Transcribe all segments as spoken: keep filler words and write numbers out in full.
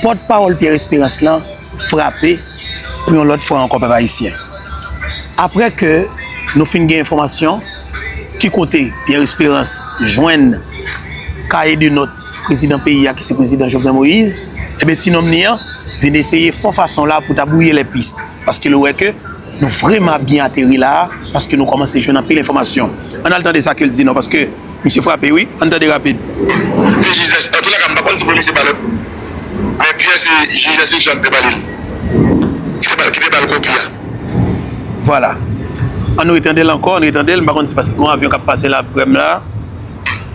Pòtpawòl Pierre Espérance lan frape pou yon lòt fwa ankò, pèp ayisyen. Apre ke nou fin gen enfòmasyon ki kote Pierre Espérance jwenn kaye de nòt prezidan peyi a, ki se prezidan Jovenel Moïse, ebyen, ti nonm li an vin eseye fè yon fason la pou ta brouye lè pis. Paske l wè ke nou vrèman ap byen ateri la a, paske nou kòmanse jwenn anpil enfòmasyon. Ann al tande sa ke l di nou, paske misye frape, wi. Ann tande rapid. Se jis, antouka, m pa konn si pou misye pale. Men Pierre, se jij enstriksyon ki te ba li l. Ki te ba, ki te ba l kopi a. Vwala. Ann retande l ankò, ann retande l. M pa konn si paske gon avyon k ap pase la, prè m la.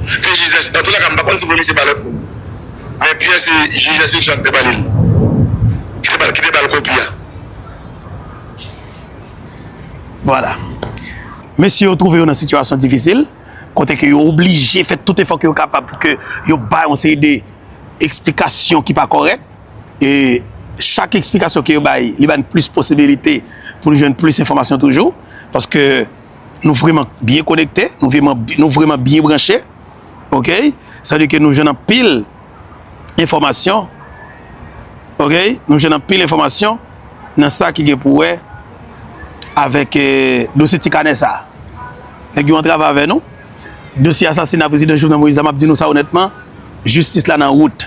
Se jis, antouka, m pa konn si pou misye pale. Men Pierre, se jij enstriksyon ki te ba li l. Ki te ba, ki te ba l kopi a. Vwala. Mesye yo twouve yo nan sitiyasyon difisil, kote ke yo oblije fè tout efò ke yo kapab pou ke yo bay yon seri de eksplikasyon ki pa kòrèk. E chak eksplikasyon ke yo bay, li ba n plis posibilite pou nou jwenn plis enfòmasyon toujou, paske nou vrèman byen konekte, nou vrèman, nou vrèman byen branche. Oke? Sa vle di ke nou jwenn anpil enfòmasyon. Oke? Nou jwenn anpil enfòmasyon nan sa ki gen pou wè avèk, eh, dosye ti kanè sa a. Nèg yo antrave avè nou. Dosye asasina prezidan Jovenel Moïse la, m ap di nou sa onètman, jistis la nan wout.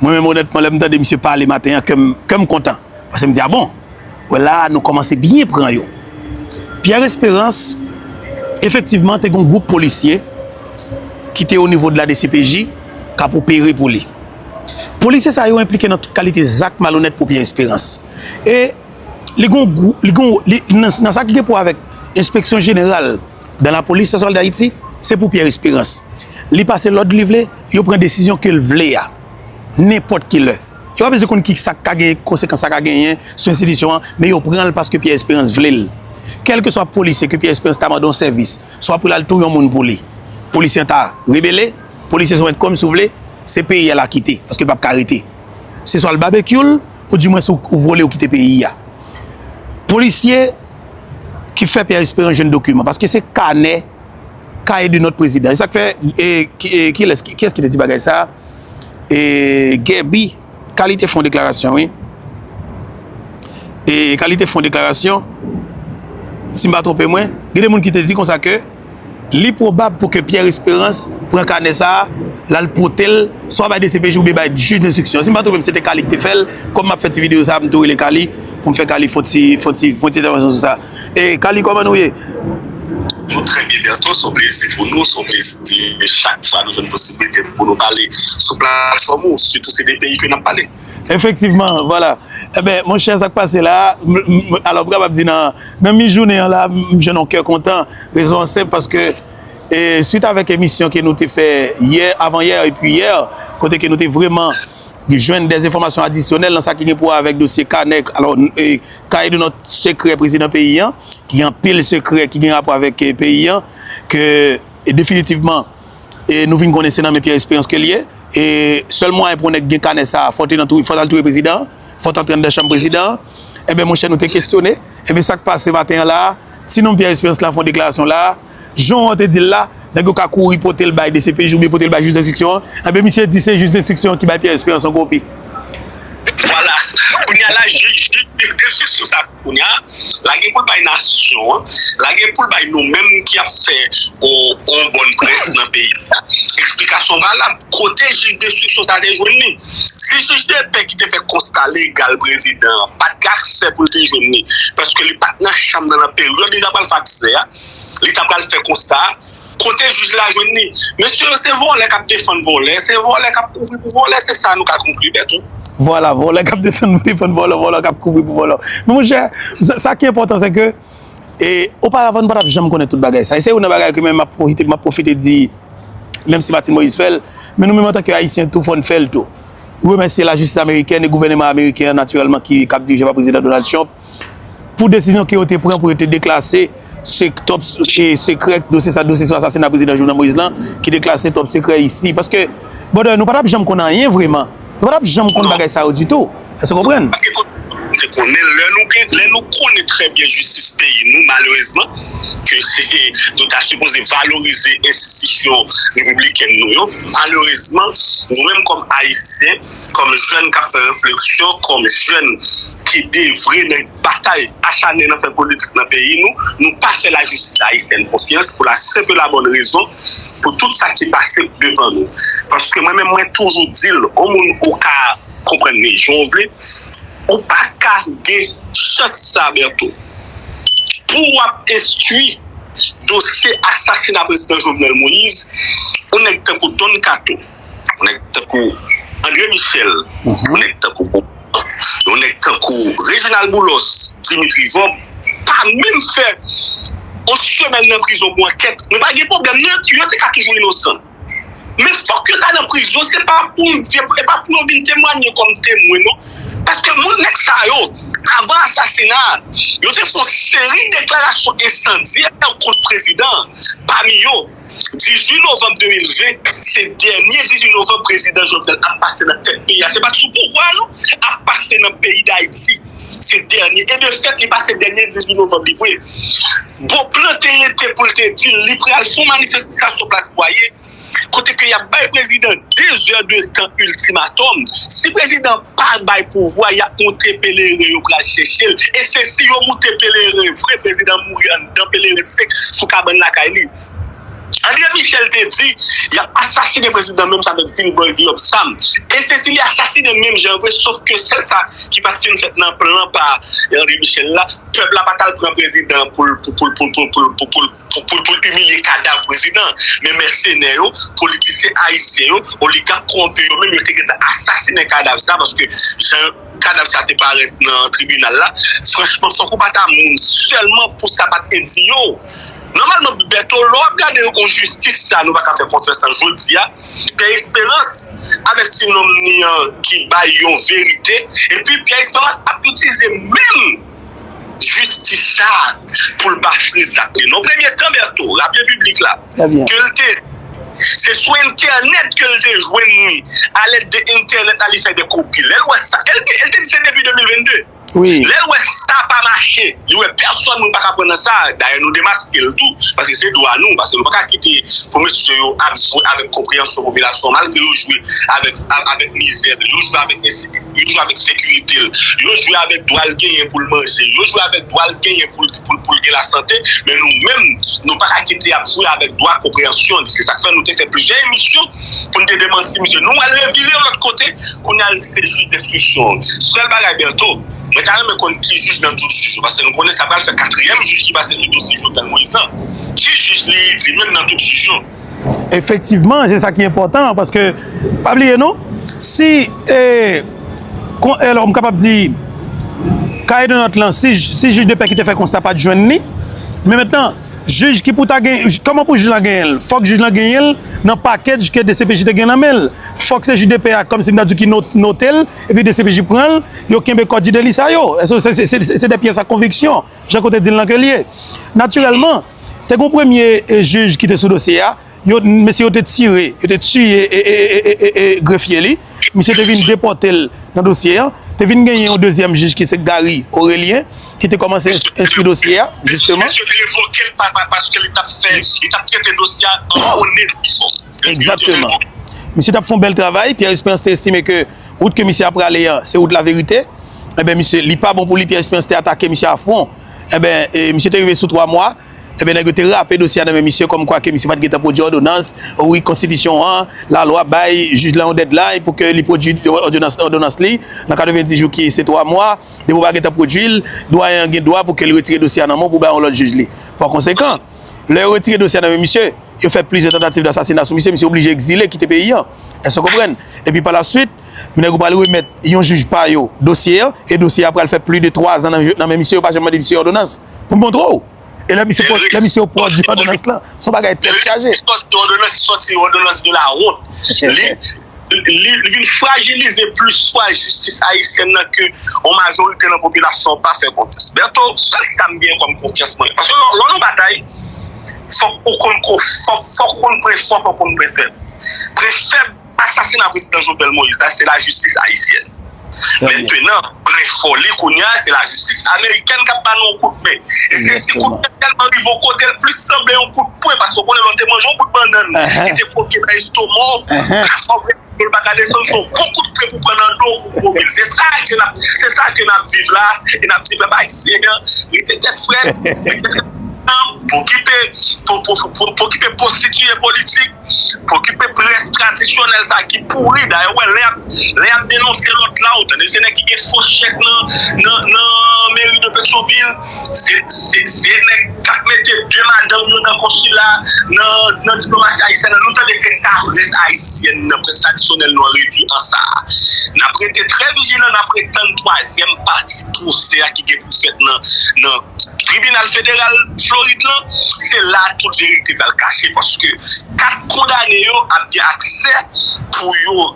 Mwen menm, onètman, lè m tande misye pale maten an, kè m, kè m kontan. Paske m di, a bon, wè la a, nou kòmanse byen pran yo. Pierre Espérance, efektivman, te gen yon gwoup polisye ki te o nivo de la D C P J k ap opere pou li. Polisye sa yo enplike nan tout kalite zak malonèt pou Pierre Espérance. E li gon gwou-, li gon, li, nan, nan sa ki gen pou avèk Enspeksyon Jeneral dan Lapolis Nasyonal d Ayiti, se pou Pierre Espérance. Li pase lòd li vle, yo pran desizyon ke l vle a, nenpòt ki lè. Yo pa bezwen konn ki sa k ka genyen, konsekans sa ka genyen sou enstitisyon an, men yo pran l paske Pierre Espérance vle l. Kèlkeswa polisye ke Pierre Espérance ta mande yon sèvis, swa pou l al touye yon moun pou li, polisye an ta rebele, polisye sa mèt kòm si w vle, se peyi a l a kite, paske l p ap ka rete. Se swa l babekyou l, oudimwens ou, ou vole ou kite peyi a. Polisye ki fè Pierre Espérance jwenn dokiman, paske se kanè, kaye de nòt prezidan. E sa k fè, e, ki, e, kilès, ki, kiyès ki te di bagay sa a? E, Guerby, Kali te fè yon deklarasyon, wi. E Kali te fè yon deklarasyon, si m pa twonpe mwen, gen de moun ki te di konsa ke li pwobab pou ke Pierre Espérance pran kanè sa a, l al pote l, swa bay D C P J oubyen bay jij denstriksyon. Si m pa twonpe m, se te Kali ki te fè l. Kòm m ap fè ti videyo sa a, m tou rele Kali pou m fè Kali fè yon ti, fè yon ti, fè yon ti entèvansyon sou sa. E Kali, kòman nou ye? Nou trè byen, Bertho. Se yon plezi pou nou, se yon plezi chak fwa nou jwenn posiblite pou nou pale sou platfòm ou, sitou se de peyi ke n ap pale. Efektivman, vwala. Enben, monchè, sa k pase la, m, m, alò, m kapab di nan, nan mi jounen an la, m jwenn yon kè kontan. Rezon an senp, paske, e, swit avèk emisyon ke nou te fè yè, avan yè, epi yè, kote ke nou te vrèman jwenn de enfòmasyon adisyonèl nan sa ki gen pou wè avèk dosye kanè, alò, e, kaye de nòt sekrè prezidan peyi an, ki gen anpil sekrè ki gen rapò avèk, e, peyi an, ke, e, definitivman, e, nou vin konnen se nan men Pierre Espérance ke l ye. E sèl mwayen pou yon nèg gen kanè sa a, fò w te nan tou, fò w t al touye prezidan an, fò w t antre anndan chanm prezidan an. Enben, monchè, nou te kesyone. Enben, sa k pase maten an la a, ti nonm Pierre Espérance la fè yon deklarasyon la a, jan w te di l la, nèg yo ka kouri pote l bay D C P J oubyen pote l bay jij denstriksyon an. Enben, misye di se jij denstriksyon an ki bay Pierre Espérance yon kopi. Vwala. Kounye a la, jij, jij denstriksyon sa, kounye a, la gen pou l bay nasyon an, la gen pou l bay nou menm ki ap fè on, on bòn près nan peyi a. Eksplikasyon valab, kote jij denstriksyon sa te jwenn li? Si jij de pè ki te fè konsta legal prezidan an pa t gen aksè pou l te jwenn li, paske li pa t nan chanm nan, nan peryòd li ta pral fè aksè a, li ta pral fè konsta a, kote jij la jwenn li? Mesye yo se vòlè k ap defann vòlè, se vòlè k ap kouvri pou vòlè, se sa nou ka konkli, Bertho. Vwala, vòlè k ap desann pou defann vòlè, vòlè k ap kouvri pou vòlè. Men monchè, sa, sa ki enpòtan, se ke, e, oparavan, nou pa t ap janm konnen tout bagay sa. E se youn nan bagay ke menm m ap pwofite, m ap pwofite di, menm si Martine Moïse fè l, men nou menm antanke Ayisyen tou, fò n fè l tou. Remèsye lajistis amerikèn e gouvènman ameriken an, natirèlman, ki, k ap dirije pa prezidan Donald Trump, pou desizyon ke yo te pran pou yo te deklase se-, top, e, sekrè dosye sa, dosye sou asasina prezidan Jovenel Moïse lan, ki deklase top sekrè isi. Paske, brother, nou pa t ap janm konn anyen vrèman. Nou pa t ap janm konn bagay sa yo ditou. Èske w konprann? Pa gen kote m te konnen, lè nou gen, lè nou konnen trè byen jistis peyi nou, malerezman, ke se, nou ta sipoze valorize enstitisyon repiblikèn nou yo. Malerezman, nou menm kòm Ayisyen, kòm jèn k ap fè refleksyon, kòm jèn ki devre nan batay achanen nan fè politik nan peyi nou, nou pa fè lajistis ayisyèn konfyans pou la senp e la bòn rezon, pou tout sa ki pase devan nou. Paske mwen menm, mwen toujou di l, yon moun ou ka konprann li jan w vle, ou pa ka gen chans sa, Bertho. Pou w ap enstwi dosye asasina prezidan Jovenel Moïse, yon nèg tankou Don Kato, yon nèg tankou André Michel, yon nèg tankou yon nèg tankou Reginald Boulos, Dimitri Vorbe, pa menm fè yon semèn nan prizon pou ankèt, nou pa gen pwoblèm, non, yo te ka toujou inosan. Men fòk yo ta nan prizon, se pa pou, se pa pou yo vin temwanye kòm temwen, non. Paske moun nèg sa yo, avan asasina a, yo te fè yon seri deklarasyon ensandyè kont prezidan an. Pami yo, dizuit novanm de mil ven, se dènye dizuit novanm prezidan Jovenel ap pase nan tèt peyi a. Se pa t sou pouvwa, non, ap pase nan peyi Dayiti. Se dènye. E de fèt, li pase dènye dizuit novanm li vre. Beauplan te rete pou l te di l, li pral fè yon manifestasyon plas Bwaye, kote ke y ap bay prezidan de zè de tan iltimatòm. Si prezidan pa bay pouvwa, y ap moute peleren, yo pral chèche l. E se si yo moute peleren vre, prezidan mouri anndan peleren sek sou kabann lakay li. André Michel te di, y ap asasinen prezidan menm avèk vil bòy di òb sam. E se si li asasinen menm jan vre, sof ke sèl sa ki pa t fin fèt nan plan pa André Michel la, pèp la pa t al pran prezidan pou l, pou, pou, pou, pou, pou, pou, pou, pou, pou, pou l imilye kadav prezidan. Men mèsenè yo, politisyen ayisyen yo, oligak kowonpi yo menm, yo te gentan asasinen kadav sa, paske jan kadav sa te parèt nan tribinal la, franchman, fòk ou pa ta moun sèlman pou sa pa t endinye w. Nòmalman, Bertho, lè w ap gade yon jistis sa, nou pa ka fè konfyans an jodi a, Pierre Espérance, avèk ti nonm ni an ki bay yon verite, epi Pierre Espérance ap itilize menm jistis sa a pou l bafre zak li. Nan premye tan, Bertho, raple piblik la, ke l te, se sou entènèt ke l te jwenn li, alèd de entènèt la, li fè de kopi. Lè l wè sa, e l te, e l te di se depi de mil vennde. Lè l wè sa pa mache, li wè pèsòn moun pa ka pran nan sa, dayè nou demaske l tou, paske se dwa nou, paske nou pa ka kite pou mesye yo ap jwe avèk konpreyansyon popilasyon, malgre yo jwe avèk, avèk mizè l, yo jwe avèk ensi-, yo jwe avèk sekirite l, yo jwe avèk dwa l genyen pou l manje, yo jwe avèk dwa l genyen pou l, pou l, pou l gen lasante, men nou menm, nou pa ka kite y ap jwe avèk dwa konpreyansyon li. Se sa k fè nou te fè plizyè emisyon pou n te demanti misye. Nou al revire lòt kote, kounye a se jij denstriksyon. Sèl bagay, Bertho, mwen ta renmen konn ki jij nan tout jij yo, paske nou konnen sa pral fè katriyèm jij ki pase sou dosye Jovenel Moïse lan. Ki jij li di menm nan tout jij yo? Efektivman, se sa ki enpòtan, paske, pa bliye non, si, e, kon, alò, m kapab di, Cahiers de notes lan, si, si jij de pè ki te fè konsta pa t jwenn li, men mentnan, jij ki pou ta gen, kòman pou jij la genyen l? Fòk jij la genyen l nan package ke D C P J te gen nan men l. Fòk se jij de pè a, kòmsi m ta di w ki not-, note l, epi D C P J pran l, yo kenbe kòdide li sa yo. Se, se, se, se, se de pyès a konviksyon, jan ke w te di l lan ke l ye. Natirèlman, te gen yon premye, e, jij ki te sou dosye a, yo, mesye yo te tire, yo te tiye, e, e, e, e, e, grefye li. Misye te vin depòte l nan dosye a. Te vin genyen yon dezyèm jij ki se Gary Aurelien, ki te kòmanse ins-, enstwi dosye a, jisteman. Misye te revoke l pa, pa, paske li t ap fè, li t ap trete dosye a an onet. Egzakteman. Misye t ap fè yon bèl travay. Pierre Espérance te estime ke wout ke misye ap prale an, se wout laverite. Enben, misye, li pa bon pou li, Pierre Espérance te atake misye a fwon. Enben, e, misye te rive sou twa mwa. Enben, nèg yo te rape dosye a nan men misye, kòmkwa ke misye pa t gentan pwodui òdonans. Wi, konstitisyon an, lalwa bay jij la yon deadline pou ke li pwodui òdonans, òdonans li nan katrevenndis jou ki se twa mwa. Depi w pa gentan pwodui l, dwayen an gen dwa pou ke l retire dosye a nan men w pou bay yon lòt jij li. Pa konsekan, lè yo retire dosye a nan men misye, yo fè plizyè tantativ dasasina sou misye, misye oblije egzile, kite peyi an. Èske w konprann? Epi pa la swit, nèg yo pral remèt yon jij pa yo dosye an, e dosye a pral fè plis de twa zan nan, nan men misye, yo pa janm mande misye òdonans. Pou m montre w. E lè misye, lè misye pwodui òdonans lan, se yon bagay tèt chaje. Sòti òdonans, sòti òdonans de la honte. Li, li, li vin frajilize plis fwa jistis ayisyèn nan ke yon majorite nan popilasyon pa fè konfyans. Bertho, sèl sa m gen kòm konfyans mwen. Paske lè, lè nou batay, fòk ou konn ko-, fòk, fòk ou konn pre fò, fòk ou konn pre fèb. Pre fèb, asasina prezidan Jovenel Moïse la, se lajistis ayisyèn. Mentnan, pwen fò li kounye a, se lajistis amerikèn k ap ba nou yon kout men. E se si kout men tèlman rive yon kote, l plis sanble yon kout pwen, paske w konnen lè w te manje yon bout bannann ki te koke nan estoma w, kafè w pou l pa ka desann, se yon bon kout pwen pou pran nan do w pou w vomil. Se sa ke n ap, se sa ke n ap viv la, e n ap di pèp ayisyen an, rete tèt frèt, rete tèt ansanm, pou okipe, pou, pou, pou, pou okipe pwostitiye politik, pou okipe près tradisyonèl sa ki pouri. Dayè, w wè, lè y ap, lè y ap denonse lòt la, ou tande se nèg ki gen fo chèk nan, nan, nan meri de Petyonvil, se, se, se nèg k ap mete de madanm yo nan konsila, nan, nan diplomasi ayisyèn nan. Nou tande se sa près ayisyèn nan, près tradisyonèl nou an redui an sa. N ap rete trè vijilan, n ap ret tann twazyèm pati pwosè a ki gen pou fèt nan, nan tribinal federal Florid lan. Se la tout verite pral kache, paske kat kondane yo ap gen aksè pou yo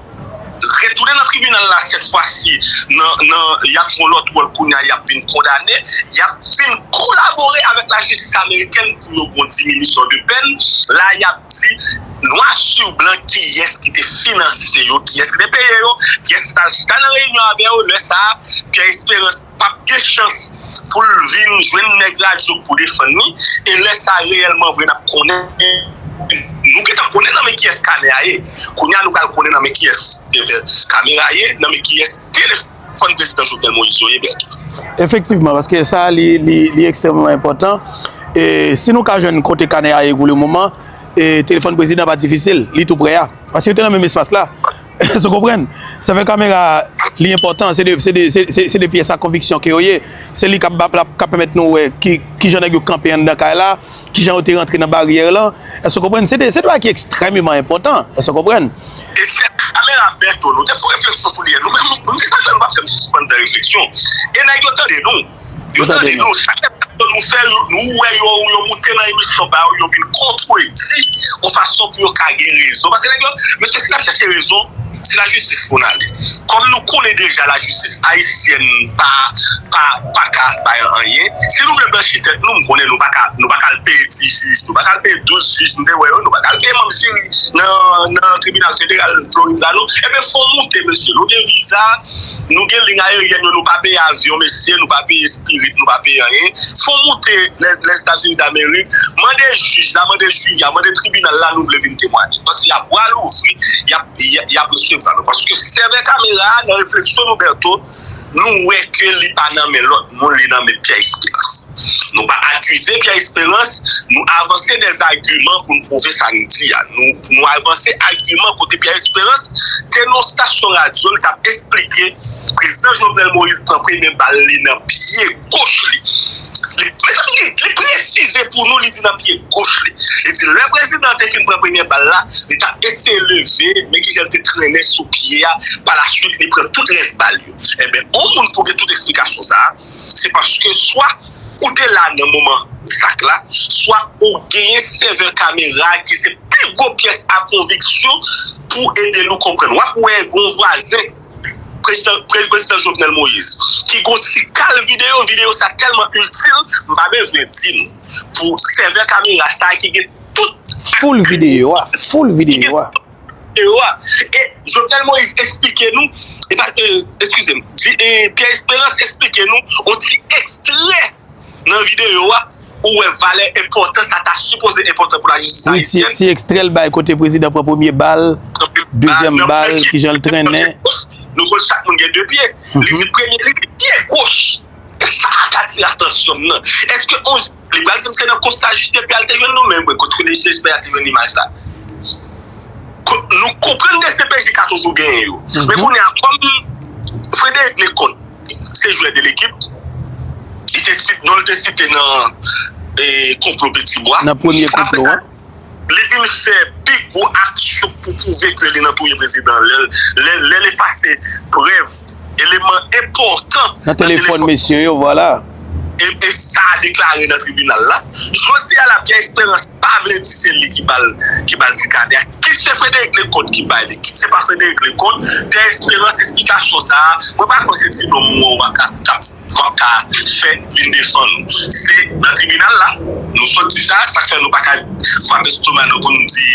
retounen nan tribinal la, sèt fwa si, nan, nan, y ap jwe yon lòt wòl kounye a, y ap vin kondane, y ap vin kolabore avèk lajistis amerikèn pou yo gen yon diminisyon de pèn. La, y ap di, nwa sou blan, kiyès ki te finanse yo, kiyès ki te peye yo, kiyès ki t al chita nan reyinyon avè yo. Lè sa a, Pierre Espérance p ap gen chans pou l vin jwenn nèg radyo pou defann li. E lè sa a, reyèlman vre, n ap konnen, nou gentan konnen nan men kiyès kanè a ye. Kounye a, nou pral konnen nan men kiyès te fè kamera ye, nan men kiyès telefòn prezidan Jovenel Moïse yo ye, Bertho. Efektivman, paske sa, li, li, li ekstrèmman enpòtan. E si nou ka jwenn kote kanè a ye pou le moman, e telefòn prezidan pa difisil, li tou prè a. Paske yo te nan menm espas la. Èske w konprann? Sèvè kamera, li enpòtan, se de, se de, se, se, se de pyès a konviksyon ke yo ye. Se li k ap, ap, ap, k ap pèmèt nou wè ki, ki jan nèg yo kanpe anndan kay la, ki jan yo te rantre nan baryè lan. Èske w konprann? Se de, se de bagay ki ekstrèmeman enpòtan. Èske w konprann? E se kamera Bertho, nou te fè yon refleksyon sou li yè. Nou menm, nou te santi nou pa t janm sispann fè refleksyon. E nèg yo tande nou. Yo tande nou. Chak emisyon nou fè, yo, nou wè yo, yo moute nan emisyon pa yo, yo vin kontredi yon fason pou yo ka gen rezon. Paske nèg yo, mesye, si n ap chèche rezon, se lajistis pou n ale. Kòm nou konnen deja lajistis ayisyèn pa, pa, pa ka bay anyen, si nou vle blanchi tèt nou, m konnen nou pa ka, nou pa ka al peye ti jij, nou pa ka al peye douz jij, nou te wè yo, nou pa ka al peye manm jiri nan, nan tribinal federal Florid la, non. Ebyen, fò w moute, mesye. Nou gen viza, nou gen liy ayeryèn yo, nou pa peye avyon, mesye, nou pa peye Spirit, nou pa peye anyen. Fò w moute Lè-, Lèzetazini Damerik, mande jij la, mande jiri a, mande tribinal la, nou vle vin temwaye. Paske y ap bra louvri, y ap, y, y ap resevwa nou. Paske sèvè kamera a, nan refleksyon nou, Bertho, nou wè ke li pa nan men lòt moun, li nan men Pierre Espérance. Nou pa akize Pierre Espérance, nou avanse dèzagiman pou n pwouve sa n di a. Nou, nou avanse agiman kote Pierre Espérance te nan yon estasyon radyo, l t ap esplike prezidan Jovenel Moïse pran premye bal li nan pye goch li. Li, mezanmi, li, li presize pou nou, li di nan pye goch li. Li di lè prezidan an te fin pran premye bal la, li t ap eseye leve, men kijan l te trennen sou pye a, pa la swit li pran tout rès bal yo. Ebyen, yon moun pou gen tout eksplikasyon sa a, se paske swa ou te la nan moman zak la, swa ou genyen sèvè kamera ki se pi gwo pyès a konviksyon pou ede nou konprann. W ap wè gon vwazen prezidan, pre-, prezidan Jovenel Moïse, ki gon ti kal videyo, videyo sa tèlman itil, m pa bezwen di nou, pou sèvè kamera sa a ki gen tout full videyo a, full videyo a. Videyo a. E Jovenel Moïse esplike nou, e pa, e, eskize m, di, e, Pierre Espérance esplike nou, on ti ekstrè nan videyo a, ou wè valè enpòtans sa ta sipoze enpòtan pou lajistis ayisyèn. Wi, ti, ti ekstrè l bay kote prezidan pran premye bal, dezyèm bal, kijan l trennen. Nou konn chak moun gen de pye. Li di premye, li di pye goch. E sa a k atire atansyon m nan. Èske on, li pral di m se nan Costa Juste pye a l te jwenn nou, men mwen, kot Costa Juste pye a te jwenn imaj la. Ko-, nou konprann D C P J ka toujou genyen yo. Men kounye a, kòm Frédéric Leconte, se jwè de lekip. Li te sit-, non l te site nan, e, konplo Petit Bois. Nan premye konplo a. Li vin fè pi gwo aksyon pou pwouve ke li nan touye prezidan. Lè, lè, lè l efase prèv, eleman enpòtan nan telefòn mesye yo, vwala. E, e sa a deklare nan tribinal la. Jodi a la, Pierre Espérance pa vle di se li ki ba l, ki ba l ti kanè a. Kit se Frédéric Leconte ki bay li, kit se pa Frédéric Leconte, Pierre Espérance, esplikasyon sa a, mwen pa kwè se ti nonm mwen w a ka, k ap, k ap ka fè vin defann ou. Se nan tribinal la, nou sot di sa, sa k fè nou pa ka frape estoma nou pou n di,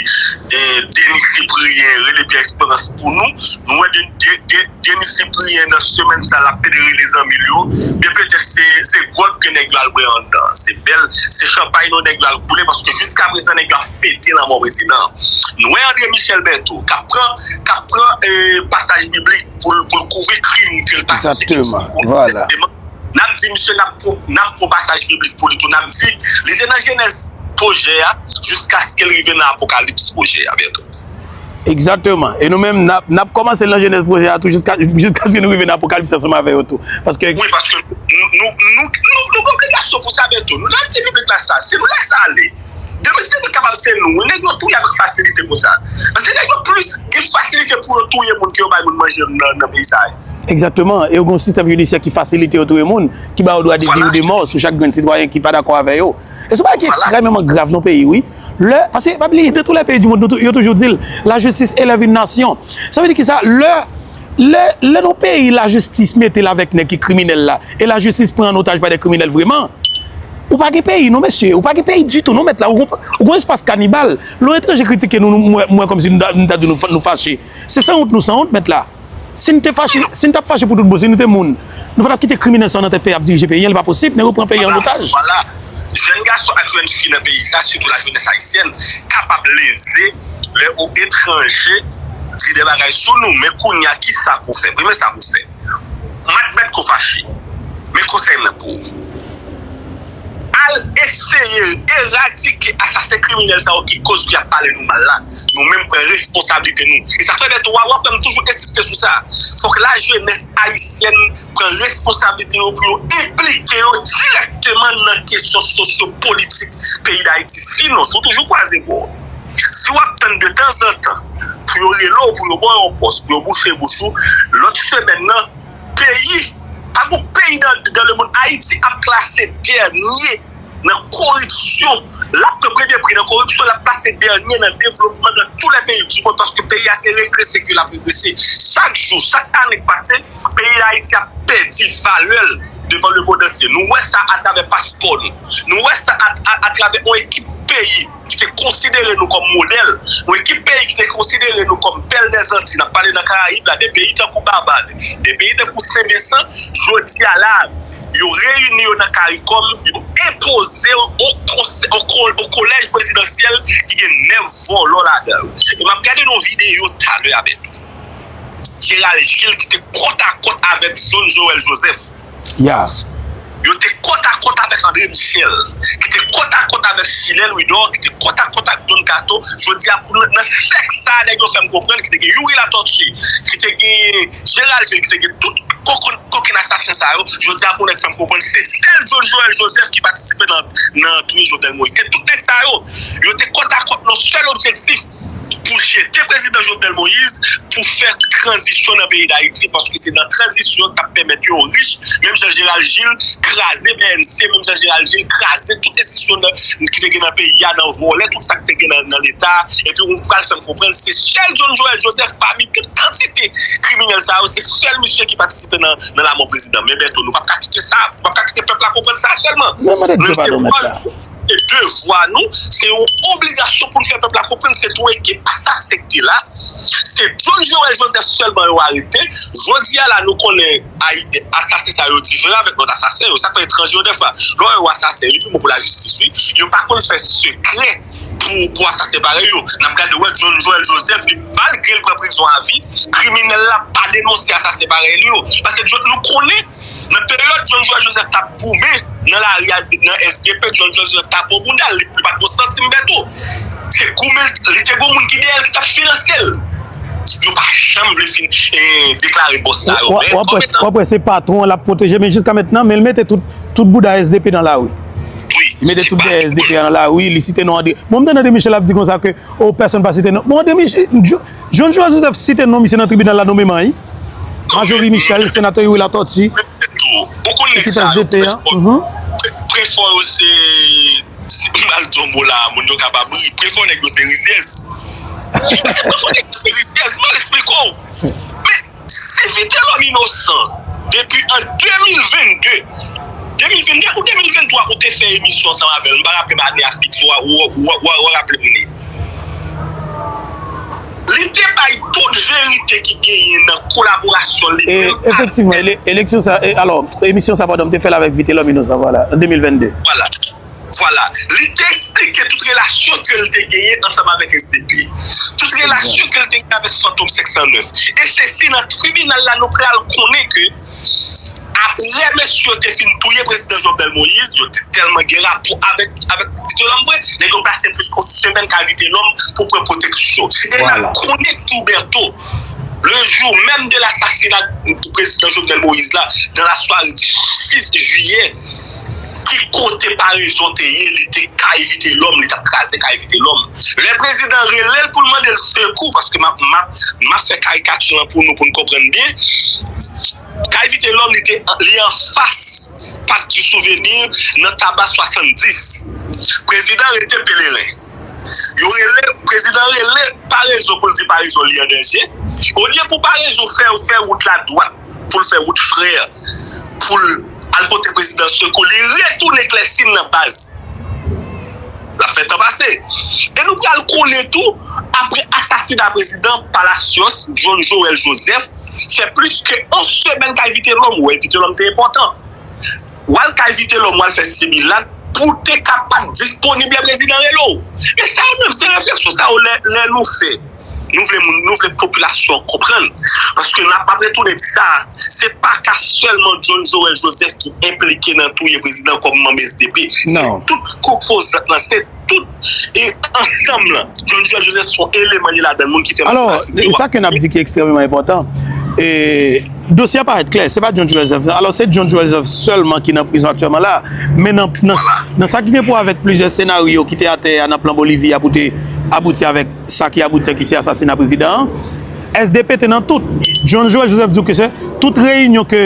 eh, Denis Cyprien rele Pierre Espérance pou nou. Nou wè de, de, de, Denis Cyprien nan semèn sa l ap pede rele zanmi l yo, men petèt se, se gwòg ke nèg yo al bwè anndan. Se bèl, se chanpay non nèg yo al koule, paske jiska prezan nèg yo ap fete lanmò prezidan. Nou wè André Michel Bertho, k ap pran, k ap pran, eh, pasaj biblik pou l, pou l kouvri krim ke l patisipe. Egzakteman, vwala. N ap di misye n ap pran, n ap pran pasaj biblik pou li tou. N ap di, li te nan jenèz pwojè a, jiskaske l rive nan apokalips pwojè a, Bertho. Egzakteman. E nou menm, n ap, n ap kòmanse l nan jenèz pwojè a tou jiska, jiskaske nou rive nan apokalips ansanm avè yo tou. Paske wi, paske nou, nou, nou, nou, nou gen obligasyon pou sa, Bertho. Nou, n ap di piblik la sa. Si nou lèse ale, demen si nou kapab se nou, nèg yo touye avèk fasilite konsa. Paske nèg yo plis gen fasilite pou yo touye moun ke yo bay moun manje nan, nan peyi sa a. Egzakteman. E yo gen yon sistèm jidisyè ki fasilite yo touye moun, ki ba yo dwa de vi ou de mò sou chak grenn sitwayen ki pa dakò avè yo. E se yon bagay ki ekstrèmeman grav nan peyi, wi. Lè, paske, pa bliye, dans tous les pays du monde, nou tou- yo toujou di l, la justice élève une nation. Sa vle di kisa? Lè, lè, lè nan peyi lajistis mete l avèk nèg ki kriminèl la, e lajistis pran an otaj pa de kriminèl vreman, ou pa gen peyi, non, mesye. Ou pa gen peyi ditou, non, mèt la. Ou gon, ou gon espas kanibal. Lè yon etranje kritike nou, nou, mwen, mwen kòmsi nou ta, nou ta di nou, nou fache. Se sanwont nou sanwont, mèt la. Si n te fache, si n t ap fache pou tout bon, si nou te moun, nou pa t ap kite kriminèl sa yo nan tèt peyi ap dirije peyi a, li pa posib, nèg yo pran peyi a an otaj. Vwala. Jèn gason ak jèn fi nan peyi sa, sitou lajenès ayisyèn, kapab leze lè yon etranje di de bagay sou nou. Men kounye a, kisa pou w fè? Premye sa pou w fè, m admèt ke w fache, men konsèy mwen pou ou. Al eseye eradike asasen kriminèl sa yo ki koz ki ap pale nou mal la. Nou menm pran responsablite nou. E sa fè de twa w ap wè m toujou ensiste sou sa. Fòk lajenès ayisyèn pran responsablite yo pou yo enplike yo dirèkteman nan kesyon sosyo-politik peyi Dayiti. Sinon, si w toujou kwaze bò, si w ap tann de tanzantan pou yo rele w, pou yo ba w yon pòs, pou yo bouche bouch ou, lòt semèn nan, peyi, pa gon peyi dans, dans le monde, Ayiti ap klase dènye nan koripsyon. L ap pran premye pri nan koripsyon, l ap klase dènye nan devlopman dans tous les pays du monde, paske peyi a se regrese ke l ap regrese. Chak jou, chak ane k pase, peyi Dayiti ap pèdi valè l devan lemonn antye. Nou wè sa atravè paspò nou. Nou wè sa at-, a-, atravè yon ekip peyi ki te konsidere nou kòm modèl, yon ekip peyi ki te konsidere nou kòm pèl dèzanti, n ap pale nan Karayib la, de peyi tankou Babad, de peyi tankou Sen Vensan, jodi a la, yo reyini yo nan Karikòm, yo enpoze yo o konsè-, o ko-, o kolèj prezidansyèl ki gen nèf vòlò ladan yo. E m ap gade yon videyo talè avèk Gérald Gilles ki te kòtakòt avèk John Joël Joseph. Ya. Yo te kòtakòt avèk André Michel, ki te kòtakòt avèk Chilè Louidor, ki te kòtakòt ak Don Kato. Jodi a, pou nan, nan sèk sa a, nèg yo fè m konprann ki te gen Youri Latortue, ki te gen Gérald Gilles, ki te gen tout koken, koken asasen sa yo. Jodi a, pou nèg fè m konprann, se sèl John Joël Joseph ki patisipe nan, nan touye Jovenel Moïse. E tout nèg sa yo, yo te kòtakòt nan sèl objektif, pou jete prezidan Jovenel Moïse, pou fè tranzisyon nan peyi Dayiti, paske se nan tranzisyon k ap pèmèt yo rich, menm jan Gérald Gilles kraze B N C, menm jan Gérald Gilles kraze tout enstitisyon nan, ki te gen nan peyi a, nan vòlè tout sa k te gen nan, nan Leta, epi ou pral fè m konprann, se sèl John Joël Joseph pami tout kantite kriminèl sa yo, se sèl misye ki patisipe nan, nan lanmò prezidan. Men Bertho, nou p ap ka kite sa, nou p ap ka kite pèp la konprann sa sèlman. Men mande Dye padon, mèt la. Se devwa nou, se yon obligasyon pou n fè pèp la konprann se tou ekip asasen ki te la. Se John Joël Joseph sèlman yo arete. Jodi a la, nou konnen ay-, asasen sa yo diferan avèk lòt asasen yo. Sa k fè etranje yo dèfwa, lè w wè yon asasen, li pi bon pou lajistis, wi. Yo pa konn fè sekrè pou, pou asasen parèy yo. N ap gade wè John Joël Joseph, li, malgre l pran prizon avi, kriminèl la pa denonse asasen parèy li yo. Paske John, nou konnen, nan peryòd John Joël Joseph t ap goumen nan lari a, nan S D P, John Joël Joseph t ap pran bounda l, li, li pa t gon santim Bertho. Se goumen l, li te gon moun ki dèyè l ki t ap finanse l. Yo pa janm vle fin, eh, deklare bòs sa yo. W ap wè, w ap wè se patwon an l ap pwoteje, men jiska mentnan, men l mete tout, tout bouda S D P nan lari. Wi. Li mete tout dèyè S D P a nan lari, li site non André. Bon, m tande André Michel ap di konsa ke, oh, pèsonn pa site non. Bon, André Michel, John Joël Joseph site non misye nan tribinal la nonmenman, wi. Majori Michel, senatè Youri Latortue, ekip S D P a. Prefò yo se, si m al di yon mo la, moun yo kapab ri. Prefò nèg yo se rizyèz. Prefò nèg yo se rizyèz, m al esplike w. Men, si Vitelhomme Innocent, depi an de mil vennde, de mil vennde ou de mil venntwa, ou te fè emisyon ansanm avè l, m pa raple m ane a fiks, w a, w a, w a, w a raple m li. Li te bay tout verite ki genyen nan kolaborasyon li menm avèk. E efektivman, eleksyon sa, alò, emisyon sa, padon, m te fè l avèk Vitelhomme Innocent, vwala, an de mil vennde. Vwala. Vwala. Li te eksplike tout relasyon ke l te genyen ansanm avèk S D P. Tout relasyon ke l te genyen avèk Fantom senk san nèf. E se si nan tribinal la nou pral konnen ke apre mesye yo te fin touye prezidan Jovenel Moïse, yo te tèlman gen rapò avèk, avèk Vitelhomme vre, nèg yo pase plis ke yon semèn kay Vitelhomme pou pran pwoteksyon. E n ap konnen tou, Bertho, le jour même de l'assassinat du président Jovenel Moïse la, dans la soirée du six juillet, ki kote parezon te ye, li te kay Vitelhomme, li t ap kraze kay Vitelhomme. Lè prezidan rele l pou l mande l sekou, paske m ap, m ap, m ap fè karikati an pou nou, pou n konprann byen. Kay Vitelhomme, li te, li anfas Parc du Souvenir nan Taba swasanndis. Prezidan rete Pelerin. Yo rele, prezidan rele parezon pou l di parezon li an danje. Olye pou parezon fè, fè wout la dwat, pou l fè wout frè, pou l al pote prezidan sekou, li retounen Klèsin nan baz. L ap fè tan pase. E nou pral konnen tou, apre asasina prezidan Palacios, John Joël Joseph, fè plis ke yon semèn kay Vitelhomme, ou wè Vitelhomme te enpòtan. W al kay Vitelhomme, w al fè similat pou w te kapab disponib lè prezidan rele w. Men sa yo menm, se refleksyon sa yo lè, lè nou fè. Nou vle moun, nou vle popilasyon an konprann. Paske n ap, m ap retounen di sa, se pa ka sèlman John Joël Joseph ki enplike nan touye prezidan kòm manm S D P. Se tout konpozant lan, se tout, e, ansanm lan. John Joël Joseph se yon eleman li ladan l, moun ki fè manipirasyon. Alò, e sa ke n ap di ki ekstrèmeman enpòtan. E, dosye a parèt klè, se pa John Joël Joseph. Alò, se John Joël Joseph sèlman ki nan prizon aktyèlman la. Men nan, nan, nan sa ki gen pou avèk plizyè senaryo ki te atè a nan plan Bolivi a pou te abouti avèk sa ki abouti a, ki se asasina prezidan an, S D P te nan tout. John Joël Joseph di w ke se tout reyinyon ke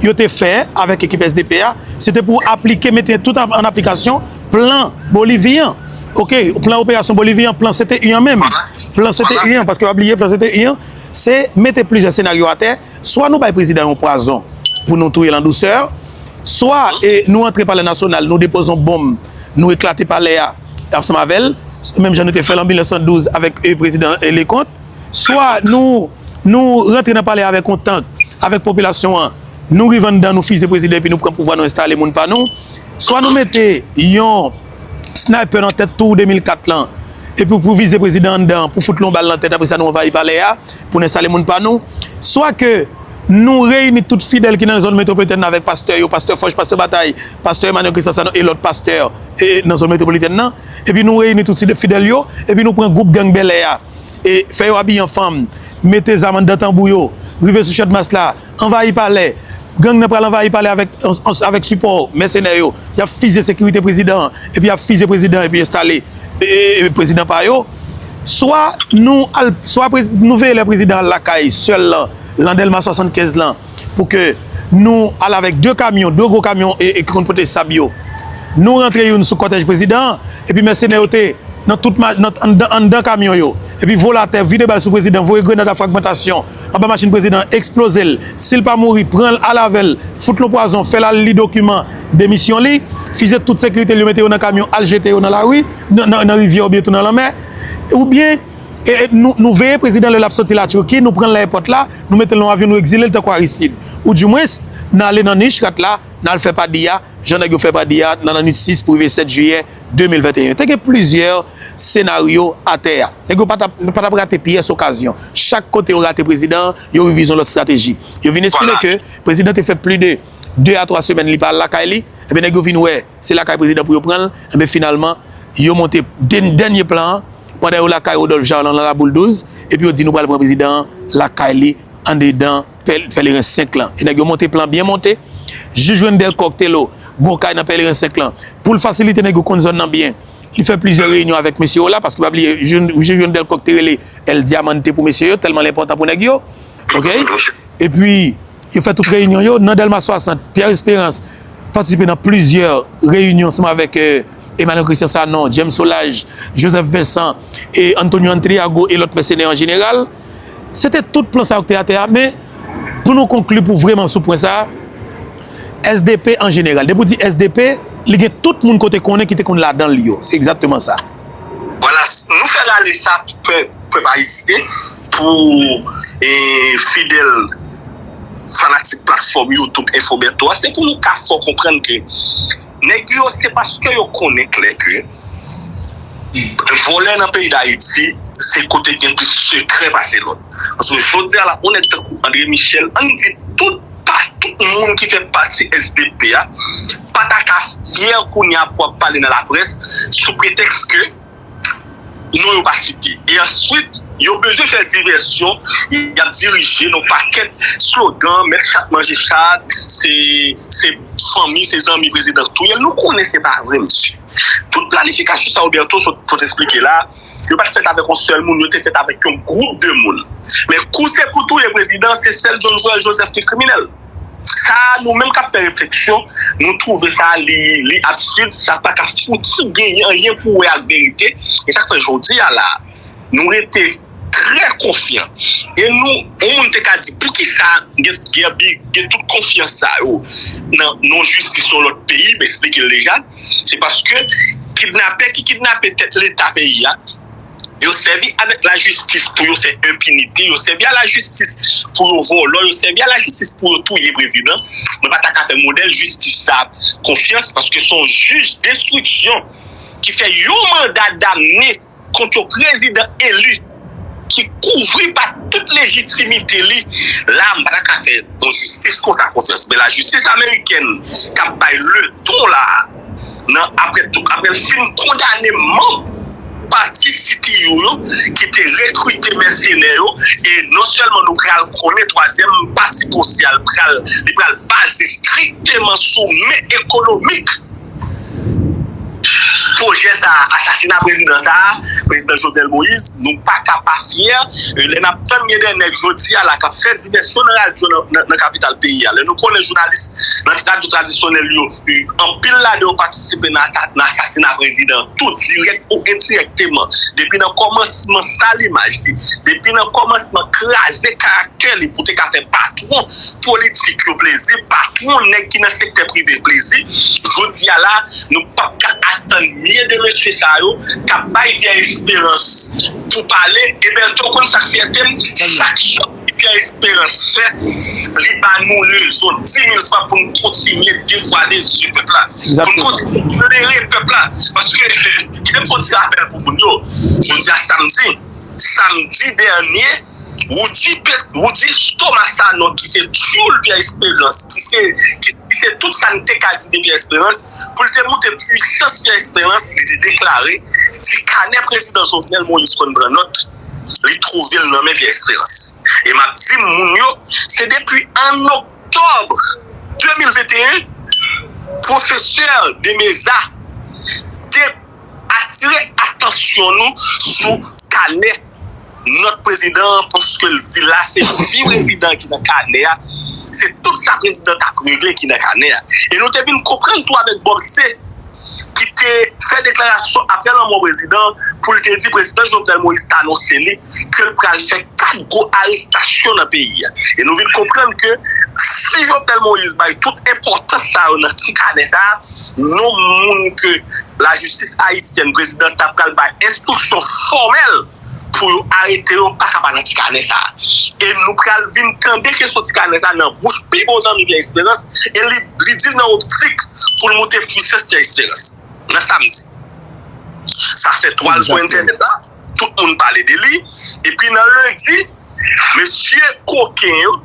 yo te fè avèk ekip S D P a, se te pou aplike, mete tout an, an aplikasyon plan Bolivi an. Oke, plan operasyon Bolivi an, plan C T U an menm. Plan C T U an, paske pa bliye, plan C T U an, se mete plizyè senaryo atè, swa nou bay prezidan yon pwazon pou nou touye l an dousè, swa, e, nou antre Palè Nasyonal, nou depoze yon bonm, nou eklate palè a ansanm avè l, menm jan nou te fè l an mil nèf san douz avèk, e, prezidan, e, Leconte, swa nou, nou rantre nan palè avèk yon tank, avèk popilasyon an, nou rive anndan, nou fize prezidan epi nou pran pouvwa, nou enstale moun pa nou, swa nou mete yon sniper nan tèt tou de mil kat lan, epi pou vize prezidan anndan, pou fout l yon bal nan tèt, apre sa nou anvayi palè a, pou n enstale moun pa nou, swa ke nou reyini tout fidèl ki nan zòn metwopolitèn nan avèk pastè yo, pastè Foch, pastè Batay, pastè Emmanuel Christian Sanon e lòt pastè, e, nan zòn metwopolitèn nan, epi nou reyini tout fidèl yo, epi nou pran gwoup gang Bèlè a, e fè yo abiye an fanm, mete zam anndan tanbou yo, rive sou Channmas la, anvayi palè. Gang nan pral anvayi palè avèk, avèk sipò mèsenè yo. Y ap fize sekirite prezidan an, epi y ap fize prezidan, epi enstale, e, e, e, prezidan pa yo. Swa nou al, swa prez-, nou veye lè prezidan al lakay sèl lan, lan Dèlma swasannkenz lan, pou ke nou al avèk de kamyon, de gwo kamyon, e, e ki konn pote sab yo. Nou rantre youn sou kòtèj prezidan an, epi mèsenè yo te nan tout ma-, nan, anndan, anndan kamyon yo. Epi volatè vide bal sou prezidan, voye grenad a fragmantasyon anba machin prezidan, eksploze l. Si l pa mouri, pran l, al avè l, fout l yon pwazon, fè l al li dokiman demisyon li, fize tout sekirite l yo, mete yo nan kamyon, al jete yo nan lari, nan, nan, nan rivyè oubyen tou nan lanmè. Oubyen, e, e, nou, nou veye prezidan lè l ap soti Latiki, nou pran l nan èpòt la, nou mete l nan yon avyon, nou egzile l tankou Aristide. Oudimwens, n ale nan nich rat la, n al fè padi a, jan nèg yo fè padi a nan lannwit sis pou rive sèt jiyè de mil venteyen. Te gen plizyè senaryo atè a. Nèg yo pa t ap, pa t ap rate pyès okazyon. Chak kote yo rate prezidan an, yo revize yon lòt estrateji. Yo vin estime ke prezidan te fè plis de de a twa semèn li pa al lakay li. Ebyen, nèg yo vin wè se lakay prezidan pou yo pran l. Ebyen, finalman, yo monte dè-, dènye plan an pandan yo lakay Rodolphe Jarlin nan Laboul douz. Epi yo di nou pral pran prezidan an lakay li andedan pè-, Pèleren senk lan. E nèg yo monte plan byen monte. Jij Wendell Coq te lo gon kay nan Pèleren senk lan. Pou l fasilite nèg yo konn zòn nan byen, li fè plizyè reyinyon avèk mesye yo la, paske pa bliye, jij, jij Wendell Coq te rele El Diamante pou mesye yo, tèlman l enpòtan pou nèg yo. Oke? Epi, yo fè tout reyinyon yo. Nan Dèlma swasant, Pierre Espérance patisipe nan plizyè reyinyon ansanm avèk, e, Emmanuel Christian Sanon, James Solages, Joseph Vincent, e Antonio Antriago e lòt mèsenè an jeneral. Se te tout plan sa yo ki te atè a, men pou nou konkli pou vrèman sou pwen sa a, S D P an jeneral, depi w di S D P, li gen tout moun ke w te konnen ki te konn ladan l yo. Se egzakteman sa. Voilà, nou fè rale sa, pèp, pèp ayisyen, pou e, fidèl fanatik platfòm YouTube Info Bertho a, se pou nou ka fè w konprann ke nèg yo, se paske yo konnen klè ke vòlè nan peyi Dayiti, se kote gen plis sekrè pase lòt. Paske jodi a la, yon nèg tankou André Michel, ann di tout, pa tout moun ki fè pati S D P a, pa ta ka fyè kounye a pou ap pale nan laprès sou pretèks ke non yo pa site. E answit, yo bezwen fè divèsyon, y ap dirije nan pakèt slogan, mèt chat manje chat, se, se fanmi, se zanmi prezidan k touye l. Nou konnen se pa vre, mesye. Tout planifikasyon sa Roberto sot, sot esplike la, yo pa t fèt avèk yon sèl moun, yo te fèt avèk yon gwoup de moun. Men kou se pou touye prezidan, se sèl John Joël Joseph ki kriminèl. Sa a, nou menm k ap fè refleksyon, nou twouve sa a li, li absid, sa pa ka fouti genyen anyen pou wè ak verite. E sa k fè jodi a la, nou rete trè konfyan. E nou, yon moun te ka di, poukisa gen, gen, gen tout konfyans sa yo nan, nan jistis yon lòt peyi, m esplike l deja. Se paske kidnapè ki kidnape tèt leta peyi a, yo sèvi avèk lajistis pou yo fè enpinite, yo sèvi a lajistis pou yo vòlò, yo sèvi a lajistis pou yo touye prezidan. Mwen pa ta ka fè modèl jistis sa konfyans, paske se yon jij denstriksyon ki fè yon manda damne kont yon prezidan eli ki kouvri pa tout lejitimite li. La, m pa ta ka fè yon jistis konsa konfyans. Men lajistis amerikèn k ap bay leton la, nan, apre tou, apre l fin kondane manm pati C T U yo ki te rekrite mèsenè yo, e non sèlman nou pral konnen twazyèm pati pwosè a, l pral, li pral baze strikteman sou men ekonomik pwojè sa a, asasina prezidan sa a, prezidan Jovenel Moïse, nou pa ka pa fyè. E lè n ap tann gen de nèg jodi a la k ap fè divèsyon nan radyo nan, nan, nan kapital peyi a, lè nou konnen jounalis nan radyo tradisyonèl yo, e, anpil ladan yo patisipe nan ata-, nan asasina prezidan, tou dirèk ou endirèkteman, depi nan kòmansman sal imaj li, depi nan kòmansman kraze karaktè li pou te ka fè patwon politik yo plezi, patwon nèg ki nan sektè prive plezi. Jodi a la, nou p ap ka atann mye de mesye sa yo k ap bay Pierre Esperance pou pale. E Bertho, ou konn sa k fyète m? Chak sòt Pierre Esperance fè, li ba nou rezon di mil fwa pou n kontinye devwale zye pèp la. Pou n kontinye klere pèp la. Paske, kite m fè yon ti rapèl pou moun yo. Jodi a samdi, samdi dènye, Roody, Pe- Roody Thomas Sanon, ki se tyoul Pierre Esperance, ki se, ki, ki se tout sa n te ka di de Pierre Esperance, pou l te moute pwisans Pierre Esperance, li te deklare, ti kanè prezidan Jovenel Moïse konn pran nòt, li twouve l nan men Pierre Esperance. E m ap di moun yo, se depi an oktòb de mil venteyen, pwofesè Demeza te atire atansyon nou sou kanè nòt prezidan an, paske l di la se vi prezidan ki nan kanè a, se tout sa prezidan t ap regle ki nan kanè a. E nou te vin konprann tou avèk Bob C, ki te fè deklarasyon apre lanmò prezidan, pou l te di prezidan Jovenel Moïse t anonse li ke l pral fè kat gwo arestasyon nan peyi a. E nou vin konprann ke si Jovenel Moïse bay tout enpòtans sa yo nan ti kanè sa a, non moun ke lajistis ayisyèn, prezidan ta pral bay enstriksyon fòmèl pou yo arete yo, pa ka pa nan ti kanè sa a. E nou pral vin tande kesyon ti kanè sa a nan bouch pi bon zanmi Pierre Esperance, e li, li di l nan optik pou l moute pwisans Pierre Esperance nan samdi. Sa fèt, w al sou entènèt la, tout moun pale de li. Epi nan lendi, mesye koken yo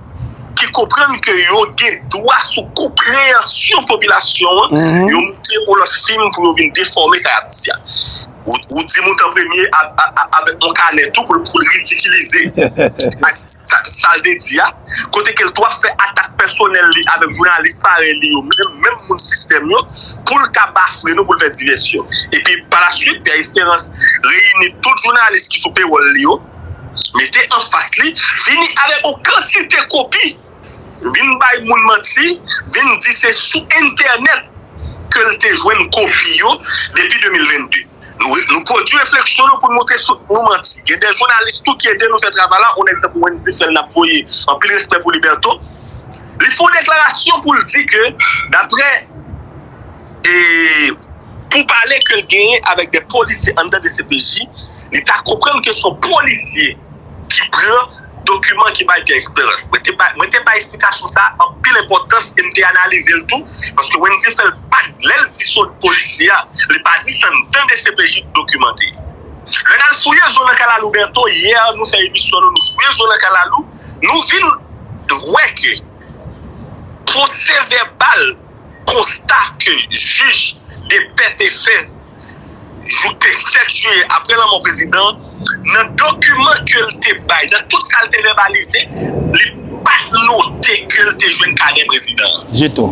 ki konprann ke yo gen dwa sou konpreyansyon popilasyon an, yo moute yon lòt fim pou yo vin defòme sa y ap di a. Ou, ou di Mouton Premye a- a- a- avèk yon kanè tou pou l pou l ridikilize sa, sa, sa l te di a. Kote ke l tou ap fè atak pèsonèl li avèk jounalis parèy li yo, menm, menm moun sistèm yo, pou l ka bafre nou, pou l fè divèsyon. Epi, pa la swit, Pierre Esperance reyini tout jounalis ki sou pewòl li yo, mete anfas li, vini avèk yon kantite kopi, vin bay moun manti, vin di se sou entènèt ke l te jwenn kopi yo depi de mil vennde. Nou, nou pwodui refleksyon nou pou n montre sou nou manti. Gen de jounalis tou ki ede nou fè travay la, yon nèg tankou Wendy Phèl n ap voye anpil respè pou li, Bertho. Li fè yon deklarasyon pou l di ke, daprè e, pou pale ke l genyen avèk de polisye anndan D C P J, li ta konprann ke se yon polisye ki pran dokiman ki bay Pierre Espérance. Mwen te bay, mwen te bay eksplikasyon sa a anpil enpòtans e m te analize l tou, paske Wendy fè l pa, lè l di se yon polisye a, li pa di se anndan D C P J dokiman te ye. Lè n al fouye zo nan kalalou Bèto, yè nou fè emisyon nou, nou fouye zo nan kalalou, nou vin wè ke pwosè vèbal konsta ke jij de pè te fè jou te sèt jiyè apre lanmò prezidan an, nan dokiman ke l te bay, nan tout sa l te vèbalize, li pa t note ke l te jwenn kanè prezidan an. Ditou.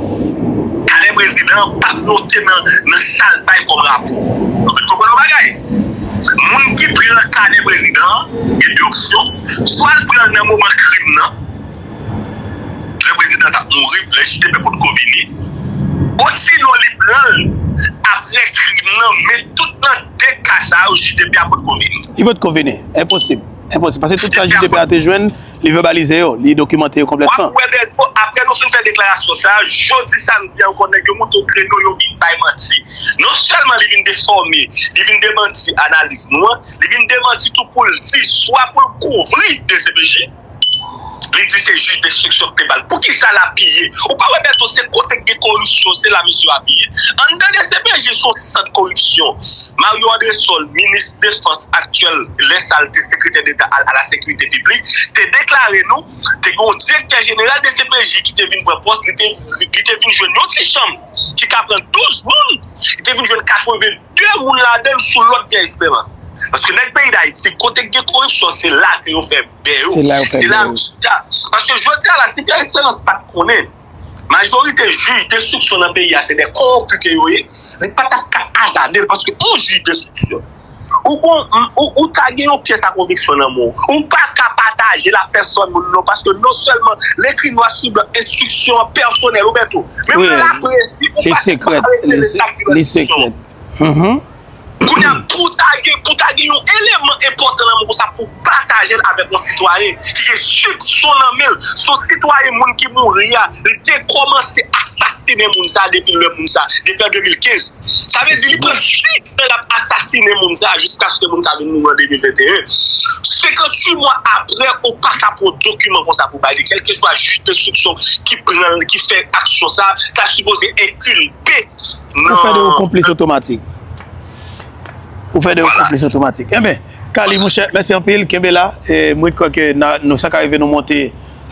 Kanè prezidan an pa t note nan, nan sa l bay kòm rapò. Nou fin konprann yon bagay. Moun ki pran kanè prezidan an, gen de opsyon. Swa l pran l nan moman krim nan, lè prezidan t ap mouri, lè jij de pè potko vini. Osinon, li pran l apre krim nan, men tout nan de ka sa yo, jij de pè a potko vini. Li potko vini. Enposib. Enposib. Paske tout sa jij de pè a te jwenn, li vèbalize yo, li dokimante yo konplètman. W ap wè Bèto, apre nou fin fè deklarasyon sa a, jodi samdi a ankò, nèg yo monte w kreno, yo vin bay manti. Non sèlman li vin defòme, li vin demanti analiz nou an, li vin demanti tou pou l di, swa pou l kouvri D C P J, li di se jij denstriksyon k te ba l. Poukisa l apiye? Ou pa wè Bèto, se kote k gen koripsyon, se la misye apiye. Anndan D C P J, se yon sant koripsyon. Mario Andrésol, minis defans aktyèl, lè sa l te sekretè deta a, a la sekirite piblik, te deklare nou, te gen yon direktè jeneral D C P J ki te vin pran pòs, li te, li te vin jwenn yon ti chanm ki ka pran douz moun, li te vin jwenn katreven de moun ladan l sou lòd Pierre Espérance. Paske nèg peyi Dayiti, kote k gen koripsyon, se la ke yo fè bè yo. Se la yo fè bè yo. Se la yo chita. Paske jodi a la, si Pierre Espérance pa t konnen, majorite jij denstriksyon nan peyi a, se de kowonpi ke yo ye, li pa t ap ka azade l, paske yon jij denstriksyon, ou gon, ou, ou ta gen yon pyès a konviksyon nan men w, ou pa ka pataje l ak pèsòn moun non, paske non sèlman l ekri nwa sou blan enstriksyon an pèsonèl ou Bèto. Menm nan laprès, si ou pa, pa revele sa k di nan enstriksyon an. Kounye a, pou ta gen, pou ta gen yon eleman enpòtan nan men w konsa pou pataje l avèk yon sitwayen ki gen soupson nan men l, se yon sitwayen moun ki mouri a, li te kòmanse asasinen moun sa depi lè moun sa, depi an de mil kenz. Sa vle di, li pran uit an l ap asasinen moun sa jiskaske moun sa vin mouri an de mil venteyen. Senkantuit mwa apre, ou pa ka pran yon dokiman konsa pou bay li, kèlkeswa jij denstriksyon ki pran l, ki fè aksyon sa, ta sipoze enkilpe. Ou fè de ou konplis otomatik. Ou fè de ou konplis otomatik. Enben, Kali, monchè, mèsi anpil. Kenbe la. E, mwen kwè ke na, nou, sa ka rive nou monte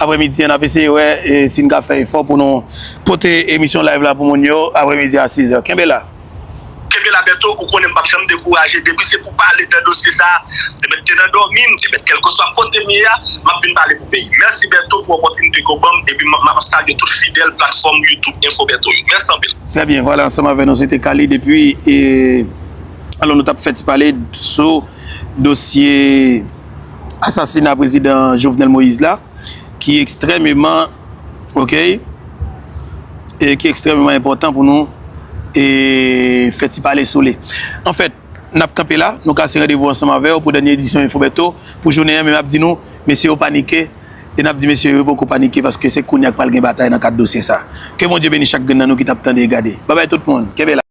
aprèmidi a, n ap eseye wè, e, si n ka fè efò pou nou pote emisyon live la pou moun yo aprèmidi a sis è. Kenbe la. Kenbe la, Bèto, ou konnen m p ap janm dekouraje. Depi se pou pale de dosye sa a, se mèt te nan dòmi m, se mèt kèlkeswa kote m ye a, m ap vin pale pou peyi. Mèsi, Bèto, pou opòtinite ke w ban m, epi m ap, m ap salye tout fidèl platfòm YouTube Info Bèto yo. Mèsi anpil. Trè byen, vwala, ansanm avè nou, se te Kali depi, e, alò, nou t ap fè ti pale sou dosye asasina prezidan Jovenel Moïse la, ki ekstrèmeman, oke, e ki ekstrèmeman enpòtan pou nou, e, fè ti pale sou li. Anfèt, n ap kanpe la, nou kase randevou ansanm avè w pou dènye edisyon Info Bèto pou jounen an, men m ap di nou, mesye yo panike, e n ap di mesye yo poko panike paske se kounye a k pral gen batay nan kad dosye sa. Ke Bondye beni chak grenn nan nou ki t ap tande e gade. Babay tout moun, kenbe la.